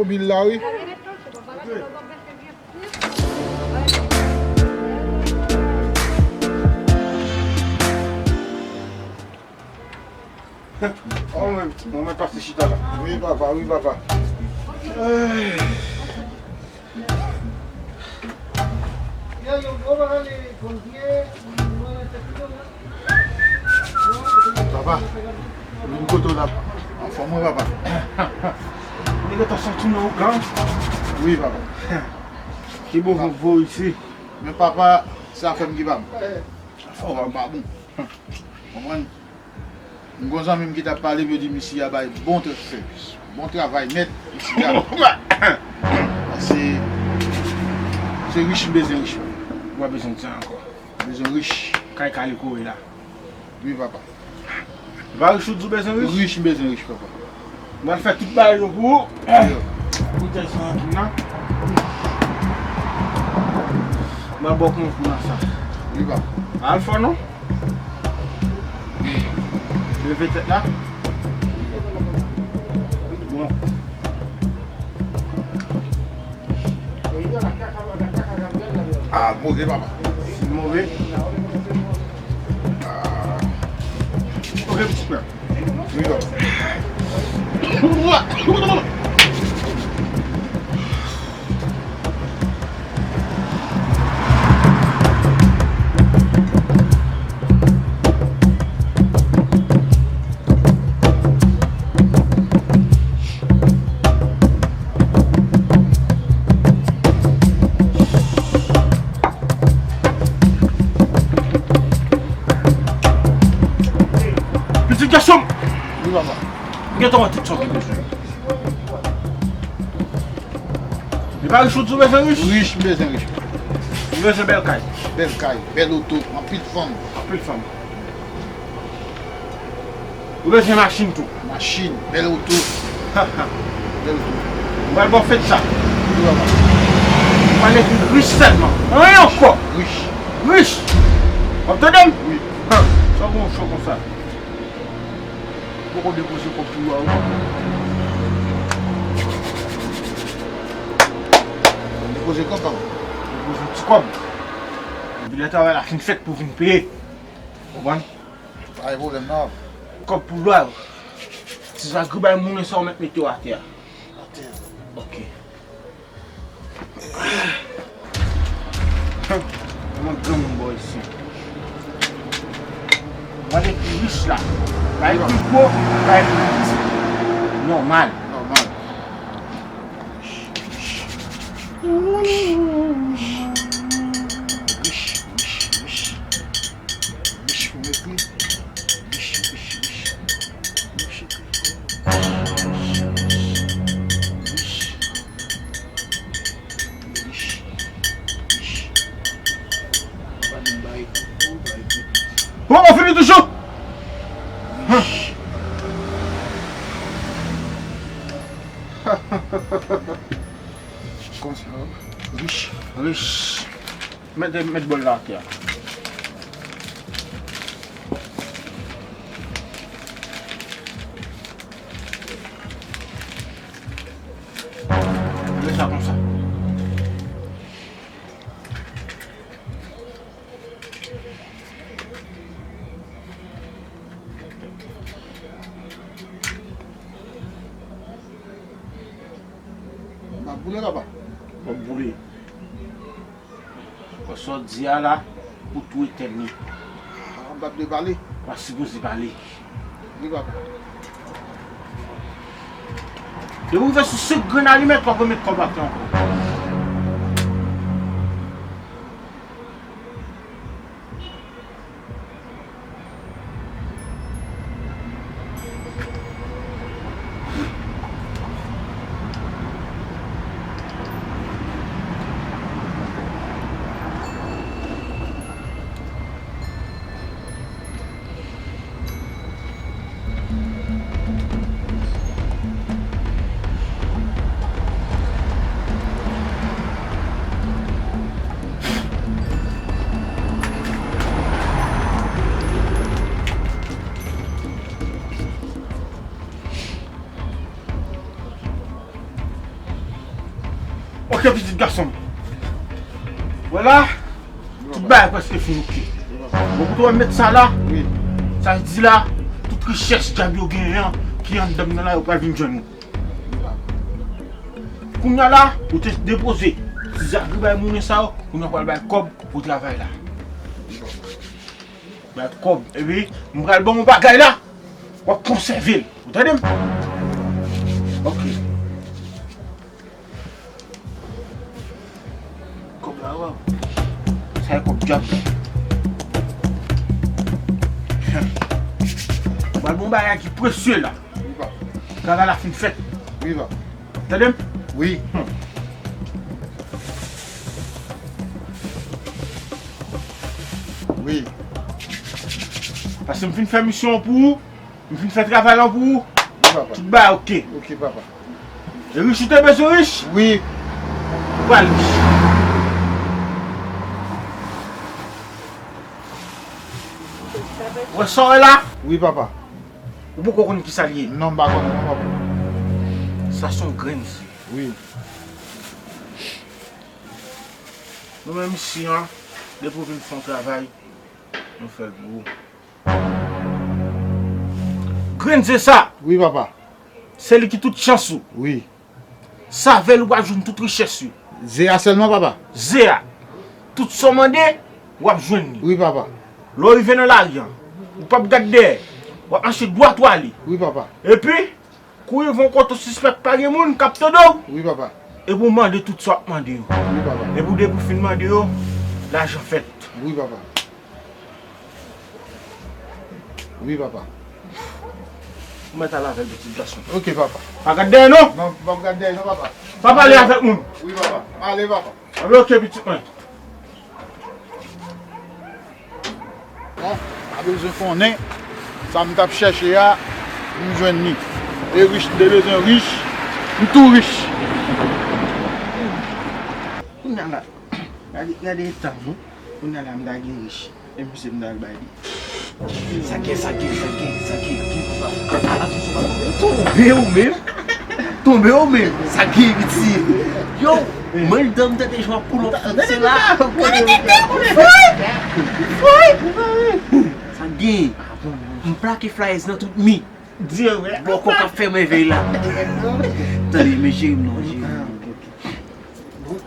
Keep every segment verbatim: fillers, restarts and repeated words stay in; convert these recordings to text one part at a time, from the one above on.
Bil la, wi. Oh, mwen, mwen pase chita la. Wi, papa, wi, papa. Papa, vin kote w la. Anfòm, wi, papa. Li gentan soti nan ougan. Wi, papa. Ki bon vant vo isi. Men papa, se afè m ki pa m. Afè w pa m pa bon. Konprann? M gon zanmi m ki t ap pale m, yo di misye a bay bon tèt sèvis. Bon travay nèt, misye a. Se, se rich m bezwen rich. Ou pa bezwen di sa ankò. Bezwen rich. Kay kale kore la. Wi, papa. Ou pa rich ou di w bezwen rich? Rich m bezwen rich, papa. M pral fè tout bagay yo pou ou. Yo. Boutèy sa antre nan. M pral ba w konkou nan sa. Wi, papa. Al fò non. Leve tèt la. Bon. Ah, move, papa. Move. Ah. Ok, pitit frè. Wi, papa. Pitit gason m! Wi, papa. M gentan wè tout sa w gen bezwen. Li pa rich ou di w bezwen rich? Rich, m bezwen rich. Ou bezwen bèl kay? Bèl kay, bèl oto, anpil fanm. Anpil fanm. Ou bezwen machin tou? Machin, bèl oto. Bèl oto. M pral ba w fed sa. Wi, papa. M pral ekri rich sèlman. Anyen ankò. Rich. Rich. W ap tande m? Wi. Sa w gen yon cho konsa? Poko depoze kòb pou yo a, wi. Depoze kòb, papa. Depoze ti kòb. Epi lè travay la fin fèt pou vin peye. Konprann? Pa gen pwoblèm, non. Kòb pou lwa yo. Ti zagribay moulen sa w mèt mete yo atè a. Atè a. Ok. Mwen granmoun bò isi. Mwen te pi rich la. Bay pi gwo, bay pi piti. Nòmal. Nòmal. Rich, rich, rich. Rich pou mepri. Rich, rich, rich. Rich, rich, rich. Rich, rich, rich. Papa di m bay pou gwo, bay pou piti. Bon, ou fini toujou? Rich. Konsa, rich. Rich. Mete, mete bòl la atè a. Lè sa konsa. M ap boule, papa. W ap boule. Sa w di a la, pou tou etènite. Ah, m p ap dwe pale. W pa sipoze pale. Wi, papa. Depi w rive sou senk grenn alimèt, w ap remèt kòb la atè ankò. Pitit gason m. Vwala, tout bagay prèske fin oke. Bon, kote w wè m met sa la, sa vle di la, tout richès dyab yo genyen an ki anndan m nan la, yo pral vin jwenn ou. Kounye a la, ou te depoze ti zagri bay moun sa yo, kounye a w pral bay kòb pou travay la. Bay kòb, epi m pral ban w yon bagay la, w ap konsève l. Ou tande m? Ok. Kòb la, waw. Sa e kòb dyab. Pral bon bagay ki presye la. Wi, papa. Travay la fin fèt. Wi, papa. Tande m? Wi. Hmm. Wi. Paske m fin fè misyon an pou ou. M fin fè travay la pou ou. Wi, papa. Tout bagay oke. Oke, papa. E rich ou te bezwen rich? Wi. Ou pral rich. Ou wè sa w wè la? Wi, papa. Ou poko konn kisa l ye? Non, m pa konnen non, papa. Sa se yon grenn zi. Wi. Nou menm isi an, depi w vin fè yon travay, nou fè l pou ou. Grenn ze sa. Wi, papa. Se li ki tout chans ou. Wi. Se avè l ou pral jwenn tout richès yo. Ze a sèlman, papa? Ze a. Tout sa w mande, w ap jwenn li. Wi, papa. Lè w rive nan lari an, ou p ap gad dèyè. W ap mache dwat ou ale. Wi, papa. Epi, kou w rive yon kote w sispèk pa gen moun k ap tande w. Wi, papa. Epi w mande tout sa w ap mande yo. Wi, papa. Epi w depi w fin mande yo, lajan fèt. Wi, papa. Wi, papa. Ou mèt al avè l, pitit gason. Ok, papa. Pa gad dèyè non. Non, m p ap gad dèyè non, papa. Pa pale avèk moun. Wi, papa. M ale, papa. Anben, ok, pitit mwen. Bon, pa bezwen konnen sa m t ap chèche a, m jwenn li. E rich m te bezwen rich, m tou rich. Kounye a la, gade, gade eta m non. Kounye a la m ta gen rich. E misye m ta al bay li. Sa gen, sa gen, sa gen, sa gen, gen. Tonbe ou menm. Tonbe ou menm. Sa gen, piti. Yo, mwen dan m tande jan w ap poul ap fout se la. Sa gen. M plake flyers nan tout mi. Bòkò k ap fè mèvèy la. Tande, men jere m non, jere m. Bon.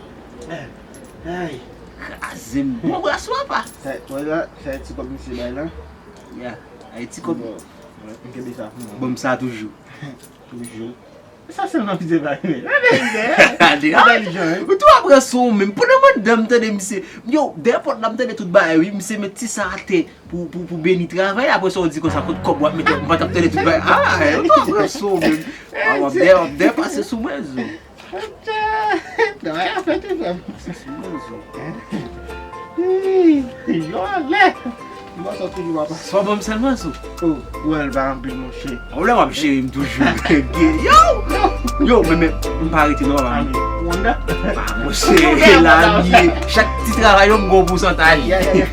Ay. Kraze m. Bon, bras ou apa. Sa, wè la, sa e ti kòb misye bay la. Ya, ay ti kòb. Bon, m kenbe sa pou mwen. Ban m sa toujou. Toujou. Sa sèlman pitié pa rive. Gade, gade. Entèlijan, wi. Ou tou ap pran sou ou menm. Pandan mwen dan m tande misye. Yo, dèyè pòt la m tande tout bagay, wi. Misye met ti sa atè. Pou, pou, pou beni travay, apre sa w di konsa, kot kòb w ap mete, m pa t ap tande tout bagay. Ah, ou t ap pran sou w menm. Ah, w ap dè, w ap dè pase sou mwen, zo. Travay ap fèt wi, frè m. Pase sou mwen, zo. Yo, ale. M pa sòt toujou, papa. Sa w ban m sèlman, zo. Oh, ou wè l pa anpil, monchè. Ou la w ap jere m toujou. Yo! Yo, men, men, m pa rete non, papa. Wanda. Ah, monchè, la m ye. Chak ti travay yo m gon pousantaj. Ya, ya, ya.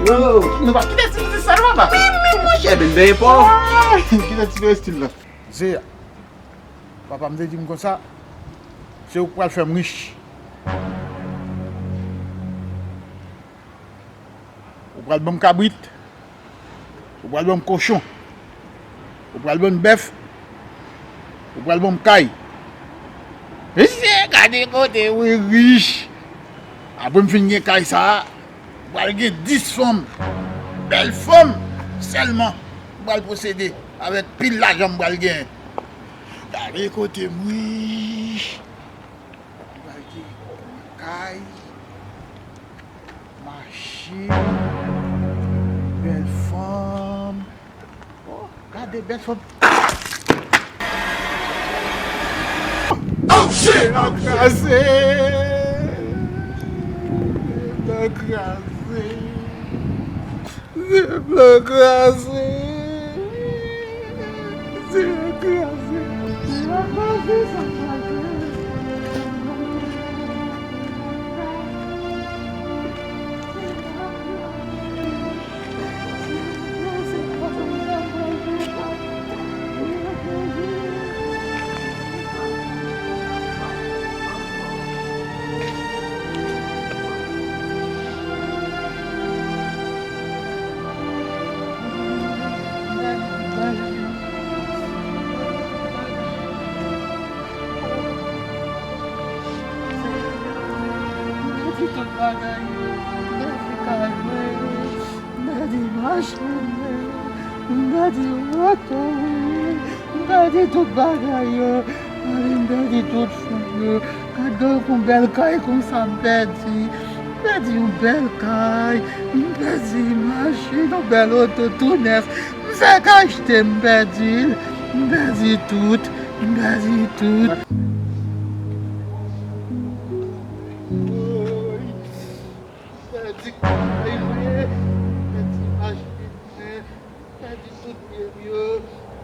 Yo, nou pa kite ti mizik sa non, papa. Men, men, monchè, men, men, pa. Kite ti estil la. Zeya. Papa m te di m konsa, se ou k pral fè m rich. Ou pral ban m kabrit, ou pral ban m kochon, ou pral ban m bèf, ou pral ban m kay. Mesye, gade kote wi rich. Apre m fin gen kay sa a, m pral gen dis fanm, bèl fanm sèlman. M pral posede avèk pil lajan m pral genyen. Gade kote m wi. M pral gen kay. Machin, bèl fanm. Oh, gade bèl fanm. Oh, shit! Dlo kraze! Dlo kraze! Dlo kraze! Dlo kraze! Dlo kraze, sa kraze! Bagay yo, m pèdi kay mwen, m pèdi machin mwen, m pèdi woto mwen, m pèdi tout bagay yo. Mari m pèdi tout fanm yo. Gad yon bèl kay konsa m pèdi. M pèdi yon bèl kay. M pèdi machin, yon bèl oto tou nèf. M fèk achte, m pèdi l. M pèdi tout. M pèdi tout. Woy. M pèdi kay mwen. M pèdi machin mwen. M pèdi tout byen m yo.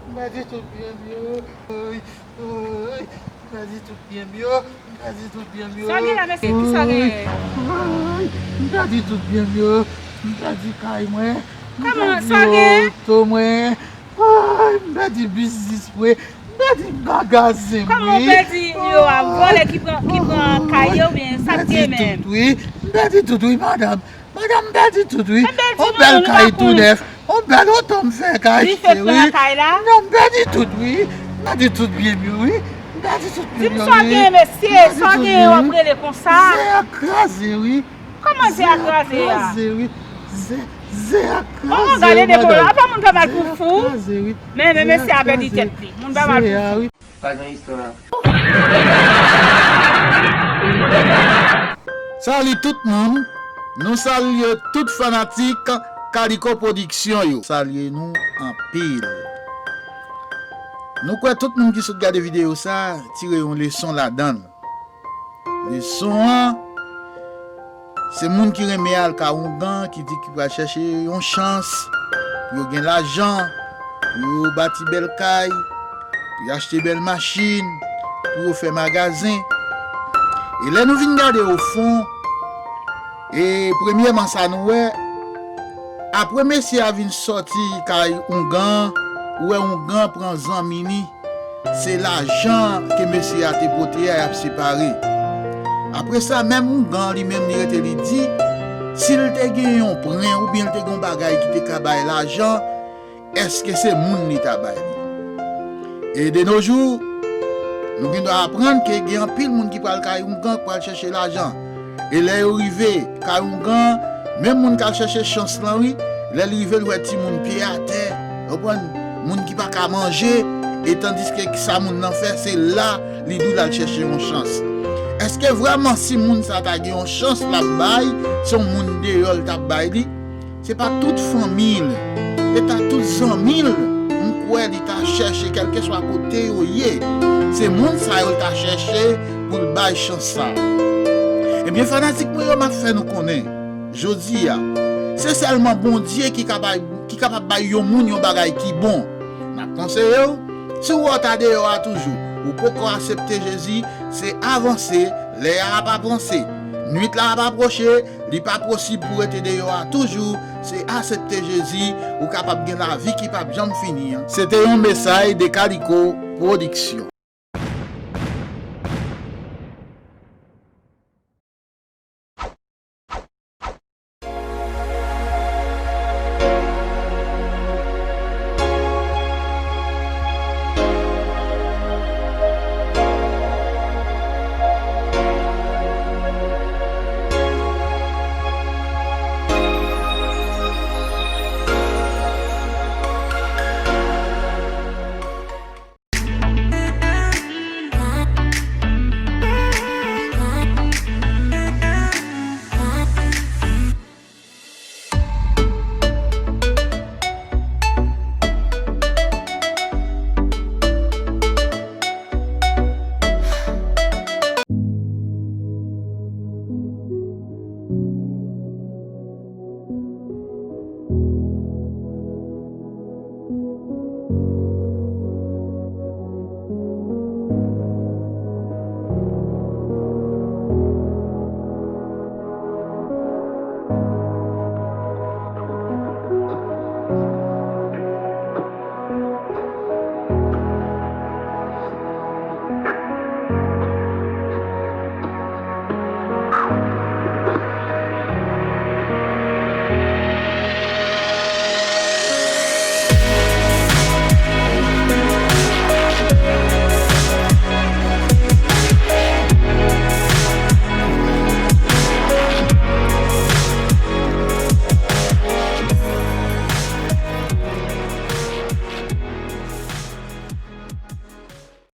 M pèdi tout byen m yo. Woy. Woy, m pèdi tout byen m yo. M pèdi tout byen m yo. Sa w gen la, mesye? Kisa w genyen? Woy, m pèdi tout byen m yo. M pèdi kay mwen. M pèdi oto mwen. Woy, m pèdi biznis mwen. M pèdi magazen mwen. Kòman w pèdi yo a? Vòlè ki pran, ki pran kay yo, oubyen sa k gen menm? M pèdi tout, wi. M pèdi tout, wi, madanm. Madanm, m pèdi tout, wi. On bèl kay tou nèf. On bèl oto m fèk achte, wi. Non, m pèdi tout, wi. M pèdi tout byen m yo, wi. M pèdi tout byen m yo, wi. Di m sa w genyen, mesye, sa w genyen w ap rele konsa? Ze a kraze, wi. Kòman ze a kraze a? Ze a kraze, wi. Ze, ze a kraze, wi, madanm. Apa moun fè mal pou fou? Ze a kraze, wi. Men, men mesye a pèdi tèt li. Moun fè mal pou fou. Pa gen istwa. Salut tout moun. Nou salye tout fanatik Kaliko Production yo. Salye nou anpil. Nou kwè tout moun ki sot gade videyo sa tire yon leson ladan l. Leson an, se moun ki renmen al kay oungan, ki di ki pral chèche yon chans pou yo gen lajan, pou yo bati bèl kay, pou yo achte bèl machin, pou yo fè magazen. E lè nou vin gade ofon, e premyèman sa nou wè, apre mesye a vin sòti kay oungan, ou wè oungan pran zanmi li, se lajan ke mesye a te pote a y ap separe. Apre sa, menm oungan li menm li rete li di, si l te gen yon pren oubyen l te gen yon bagay ki te ka bay lajan, èske se moun li ta bay li? E de nos jours, nou gen dwa aprann ke gen anpil moun ki pral kay oungan, ki pral chèche lajan. E lè yo rive kay oungan, menm moun k al chèche chans lan, wi, lè l rive, l wè timoun pye atè, w konprann? Moun ki pa ka manje, e tandiske sa moun nan fè, se la li di w l al chèche yon chans. Èske vrèman si moun sa ta gen yon chans l ap bay, se yon moun deyò l t ap bay li? Se pa tout fanmi l, se ta tout zanmi l, m kwè li ta chèche, kèlkeswa kote yo ye. Se moun sa yo l ta chèche pou l bay chans sa. Ebyen, fanatik mwen yo, m ap fè nou konnen, jodi a, se sèlman Bondye ki ka bay, ki kapab bay yon moun yon bagay ki bon. M ap konseye w, si w wè w ta deyò a toujou, ou poko aksepte Jezi, se avanse, lè a ap avanse. Nwit la ap apwoche, li pa posib pou rete deyò a toujou, se aksepte Jezi, ou kapab gen lavi ki p ap janm fini an. Se te yon mesaj de Kaliko Production.